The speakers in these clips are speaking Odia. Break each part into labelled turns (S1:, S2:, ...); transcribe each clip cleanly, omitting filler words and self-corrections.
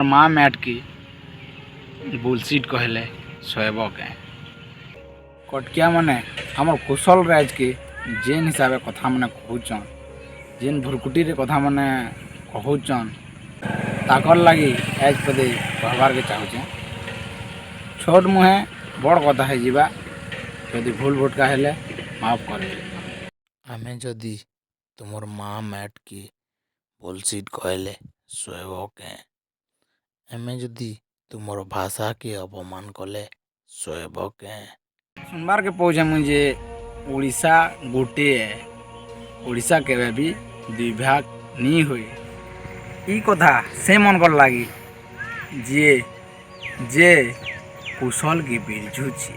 S1: ମା ମ୍ୟାଟ୍ କି ବୁଲସିଟ୍ କହିଲେ ଶୋଇବ କେଁ? କଟକିଆ ମାନେ ଆମର କୁଶଲ ରାଜକେ ଯେନ୍ ହିସାବେ କଥା ମାନେ କହୁଛନ୍, ଯେନ୍ ଭୁରକୁଟିରେ କଥା ମାନେ କହୁଛନ୍, ତାକର୍ ଲାଗି ଏଜ୍ ପଦେ କହବାର୍କେ ଚାହୁଁଛେ। ଛୋଟ ମୁହେଁ ବଡ଼ କଥା ହେଇଯିବା। ଯଦି ଭୁଲ ଭୁଟକା ହେଲେ ମାଫ କରିବେ।
S2: ଆମେ ଯଦି ତୁମର ମା ମ୍ୟାଟ୍କି ବୁଲସିଟ୍ କହିଲେ ଶୋଇବ କେଁ? ଆମେ ଯଦି ତୁମର ଭାଷାକେ ଅପମାନ କଲେ ଶୋଇବ କେଁ?
S1: ଶୁଣବାର୍କେ ପାଉଛେ ମୁଇଁ ଯେ ଓଡ଼ିଶା ଗୋଟିଏ, ଓଡ଼ିଶା କେବେ ବି ଦୁଇ ଭାଗ ନି ହୁଏ। ଇ କଥା ସେ ମନକର୍ ଲାଗି ଯିଏ ଯେ କୁଶଲକେ ବିର୍ଝୁଛି।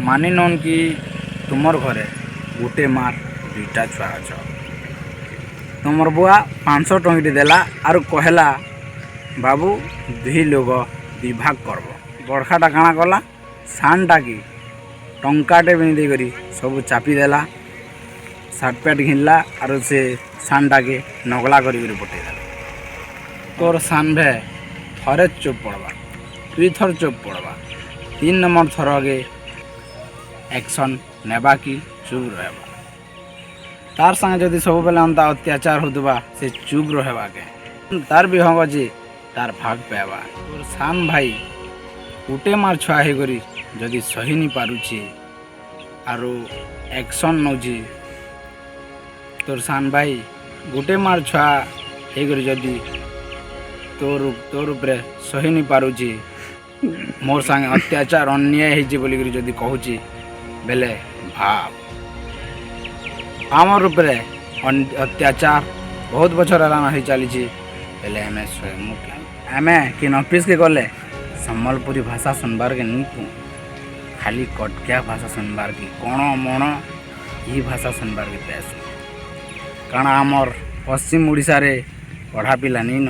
S1: ମାନି ନଉନ୍ କି ତୁମର ଘରେ ଗୋଟେ ମାର୍ ଦୁଇଟା ଛୁଆ ଅଛ। ତୁମର ବୁଆ 500 ଟଙ୍କାଟେ ଦେଲା ଆରୁ କହେଲା, "ବାବୁ, ଦୁହି ଲୋକ ଦୁଇ ଭାଗ କରବ।" ବଡ଼ଖାଟା କାଣା କଲା? ସାନଟାକି ଟଙ୍କାଟେ ବି ଦେଇକରି ସବୁ ଚାପି ଦେଲା। ସାର୍ଟ ପ୍ୟାଣ୍ଟ ଘିନଲା ଆରୁ ସେ ସାନଟାକେ ନଗଲା କରି କରି ପଠେଇ ଦେଲା। ତୋର ସାନ ଭେ ଥରେ ଚୁପ୍ ପଡ଼ବା, ଦୁଇ ଥର ଚୁପ୍ ପଡ଼ବା, ତିନ୍ ନମ୍ବର ଥରକେ ଆକ୍ସନ୍ ନେବା କି ଚୁପ୍ ରହିବା? ତାର ସାଙ୍ଗେ ଯଦି ସବୁବେଲେ ଏନ୍ତା ଅତ୍ୟାଚାର ହଉଥିବା, ସେ ଚୁପ୍ ରହିବା କେ? ତାର ବି ହକ ଅଛି ତାର ଭାଗ ପାଇବା। ତୋର ସାନ ଭାଇ ଗୁଟେ ମାର ଛୁଆ ହେଇକରି ଯଦି ସହି ନି ପାରୁଛି ଆରୁ ଆକ୍ସନ୍ ନଉଛି, ତୋର ସାନ ଭାଇ ଗୁଟେ ମାର ଛୁଆ ହେଇକରି ଯଦି ତୋର ଉପରେ ସହି ନି ପାରୁଛି, ମୋର୍ ସାଙ୍ଗେ ଅତ୍ୟାଚାର ଅନ୍ୟାୟ ହେଇଛି ବୋଲିକରି ଯଦି କହୁଛି, ବେଲେ ଭାବ, ଆମର ଉପରେ ଅତ୍ୟାଚାର ବହୁତ ବଛର ହେଲାନ ହେଇ ଚାଲିଛି, ବେଲେ ଆମେ ସହିମୁ କେଁ? ଆମେ କିନ୍ ଅଫିସ୍କେ ଗଲେ ସମ୍ବଲପୁରୀ ଭାଷା ଶୁନବାର୍କେ ନି ପାଉ, ଖାଲି କଟକିଆ ଭାଷା ଶୁନବାର୍କେ, କଣ ମଣ ଇ ଭାଷା ଶୁନବାର୍କେ ପାଏସୁଁ। କାଣା ଆମର୍ ପଶ୍ଚିମ ଓଡ଼ିଶାରେ ପଢ଼ା ପିଲା ନିନ?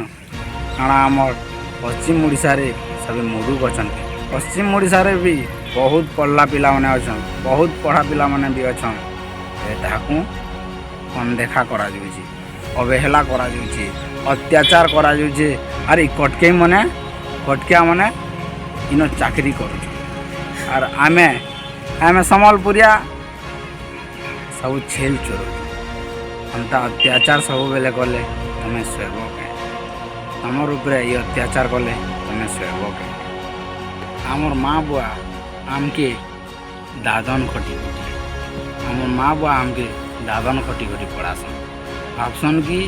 S1: କାଣା ଆମର୍ ପଶ୍ଚିମ ଓଡ଼ିଶାରେ ସବେ ମୁରୁଖ ଅଛନ୍? ପଶ୍ଚିମ ଓଡ଼ିଶାରେ ବି ବହୁତ ପଢ଼ଲା ପିଲାମାନେ ଅଛନ୍, ବହୁତ ପଢ଼ା ପିଲାମାନେ ବି ଅଛନ୍। ତାହାକୁ ଅଣଦେଖା କରାଯାଉଛି, ଅବହେଳା କରାଯାଉଛି, ଅତ୍ୟାଚାର କରାଯାଉଛି। ଆର୍ ଇ କଟକେଇ ମାନେ, କଟକିଆ ମାନେ ଇନ ଚାକିରି କରୁଛନ୍ ଆର୍ ଆମେ ସମ୍ବଲପୁରିଆ ସବୁ ଛେଲ୍ ଚରଉଛୁ। ଏନ୍ତା ଅତ୍ୟାଚାର ସବୁବେଲେ କଲେ ତମେ ଶୋଇବ କେଁ? ତମର ଉପରେ ଇ ଅତ୍ୟାଚାର କଲେ ତମେ ଶୋଇବ କେଁ? ଆମର୍ ମା ବୁଆ ଆମକେ ଦାଦନ ଖଟି ଖଟି, ଆମର୍ ମା ବୁଆ ଆମକେ ଦାଦନ ଖଟି ଖଟି ପଢ଼ାସନ୍। ଭାବସନ୍ କି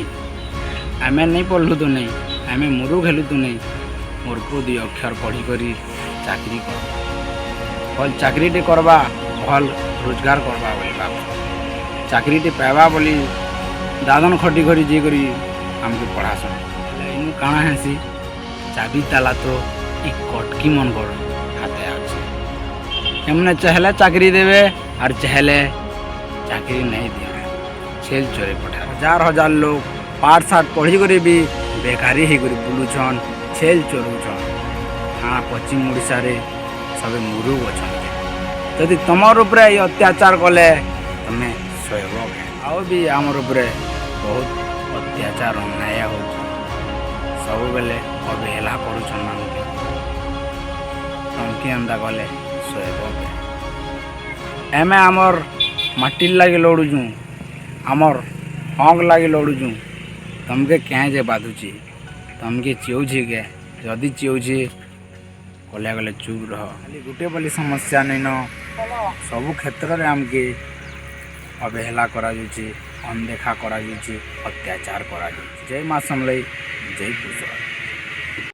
S1: ଆମେ ନେଇ ପଢ଼ଲୁ ତ ନେଇ, ଆମେ ମୁରୁଖ ହେଲୁ ତ ନେଇ, ମୋର୍ ପୁଅ ଦୁଇ ଅକ୍ଷର ପଢ଼ିକରି ଚାକିରି କରବା, ଭଲ୍ ଚାକିରିଟେ କରବା, ଭଲ୍ ରୋଜଗାର କରବା ବୋଲି ଭାବସନ୍। ଚାକିରିଟେ ପାଇବା ବୋଲି ଦାଦନ ଖଟି କରି ଯାଇକରି ଆମକୁ ପଢ଼ାସନ୍। ହେଲେ ଇନୁ କାଣା ହେସି? ଚାବି ତାଲା ତ ଇ କଟକି ମନକର ହାତେ ଅଛି। ଏମାନେ ଚାହେଲେ ଚାକିରି ଦେବେ ଆର୍ ଚାହେଲେ ଚାକିରି ନାଇଁ ଦିଅନ୍, ଛେଲ୍ ଚରେଇ ପଠା। ହଜାର ହଜାର ଲୋକ ପାଠ ସାଠ ପଢ଼ିକରି ବି ବେକାରୀ ହେଇକରି ବୁଲୁଛନ୍, ଛେଲ୍ ଚରଉଛନ୍। କାଣା ପଶ୍ଚିମ ଓଡ଼ିଶାରେ ସବେ ମୁରୁଖ ଅଛନ୍? ଯଦି ତମର ଉପରେ ଏଇ ଅତ୍ୟାଚାର କଲେ ତମେ ସହିବ କେଁ? ଆଉ ବି ଆମର ଉପରେ ବହୁତ ଅତ୍ୟାଚାର ଅନ୍ୟାୟ ହଉଛି, ସବୁବେଲେ ଅବହେଳା କରୁଛନ୍ ଆମକେ। ତମକେ ଏନ୍ତା କଲେ ସହିବ କେଁ? ଆମେ ଆମର୍ ମାଟିର୍ ଲାଗି ଲଢ଼ୁଛୁଁ, ଆମର୍ ହକ୍ ଲାଗି ଲଢ଼ୁଛୁଁ। ତମକେ କେଁ ଯେ ବାଧୁଛି? ତମକେ ଚିଉଛି କେ? ଯଦି ଚିଉଛି କଲେ ଗଲେ ଚୁପ୍ ରହ। ଖାଲି ଗୋଟେ ବୋଲି ସମସ୍ୟା ନାଇଁନ, ସବୁ କ୍ଷେତ୍ରରେ ଆମକେ ଅବହେଳା କରାଯାଉଛି, ଅଣଦେଖା କରାଯାଉଛି, ଅତ୍ୟାଚାର କରାଯାଉଛି। ଜୟ ମା ସମଲେଇ, ଜୟ କୁଶଳ।